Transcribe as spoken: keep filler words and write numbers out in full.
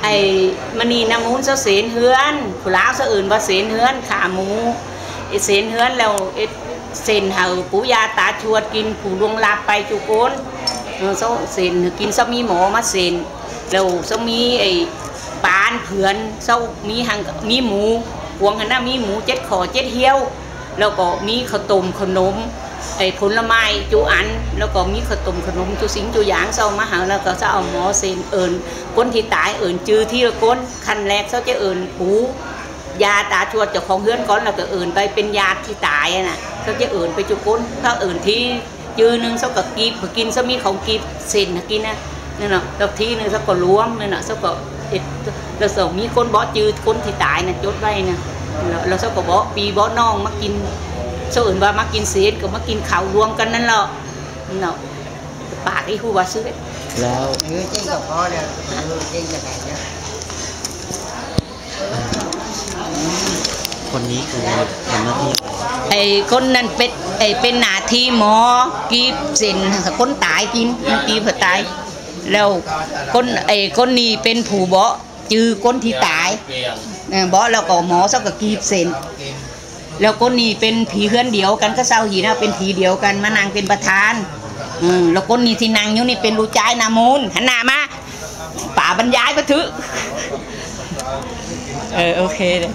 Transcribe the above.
ไอ้ มะนี่ น้ำมูลเซ้าเสนเฮือน ผู้ลาวเซ้าเอิ้นว่าเสนเฮือน ขาหมู เสนเฮือนแล้วเอ็ดเสนให้ปู่ย่าต๋าชวดกิน ผู้ล่วงลับไปจุคน เออ เซ้าเสนกิน เซ้ามีหมอมาเสน แล้วเซ้ามีไอ้ปานเผือน เซ้ามีหัง มีหมู กวงหั้นนะ มีหมูเจ็ดข้อเจ็ดเฮี้ยว แล้วก็มีข้าวต้มขนม ไอ้ผลไม้จุอัน แล้วก็มีข้าวต้มขนมจุสิ่งจุอย่าง เซ้ามาให้ แล้วก็เซ้าเอาหมอเสนเอิ้น คนตี้ต๋ายเอิ้นจื้อตี้ละคน ขั้นแรกเซ้าจะเอิ้นปู่ย่าต๋าชวดเจ้าของเฮือนก่อน แล้วก็เอิ้นไปเป๋นญาติตี้ต๋ายอะนะ เซ้าจะเอิ้นไปจุคน เซ้าเอิ้นตี้จื้อนึ่ง เซ้าก็กีบ กิน เซ้ามีของกีบเสนกินนะ นั่นเนาะ แล้วตี้นึ่งเซ้าก็ล่วง นั่นเนาะ เซ้าก็เอ็ด แล้วเซ้ามีคนบอกจื้อคนตี้ต๋ายนะ จดไว้นะ แล้ว แล้วเซ้าก็บอกปี้บอกน้องมากิน เซ้าเอิ้นว่ามากินเสนก็มากินข้าวล่วงกันนั่นแหละ เนาะ ปากไอ้ฮู้ว่าซื้อ แล้ว เออ เจ๊งก็พอแล้ว เออ เจ๊งก็ได้แล้ว คนนี้คือทำหน้าที่อะไร ไอ้คนนั้นเป๋น ไอ้เป๋นหน้าตี้หมอ กีบเสน คนต๋ายกิน มันกีบเผาต๋าย แล้วคน ไอ้คนนี้เป๋นผู้บอกจื้อคนตี้ต๋าย เออ บอกแล้วก็หมอเซ้าก็กีบเสน แล้วคนนี้เป๋นผีเฮือนเดียวกันก็เซ้าหินนะ เป๋นผีเดียวกันมานั่งเป๋นประธาน อืม แล้วคนนี้ตี้นั่งอยู่นี่เป๋นลูกจายน้ำมูล หันหน้ามา ป๋าบรรยายไปเถอะ เออ โอเคเลย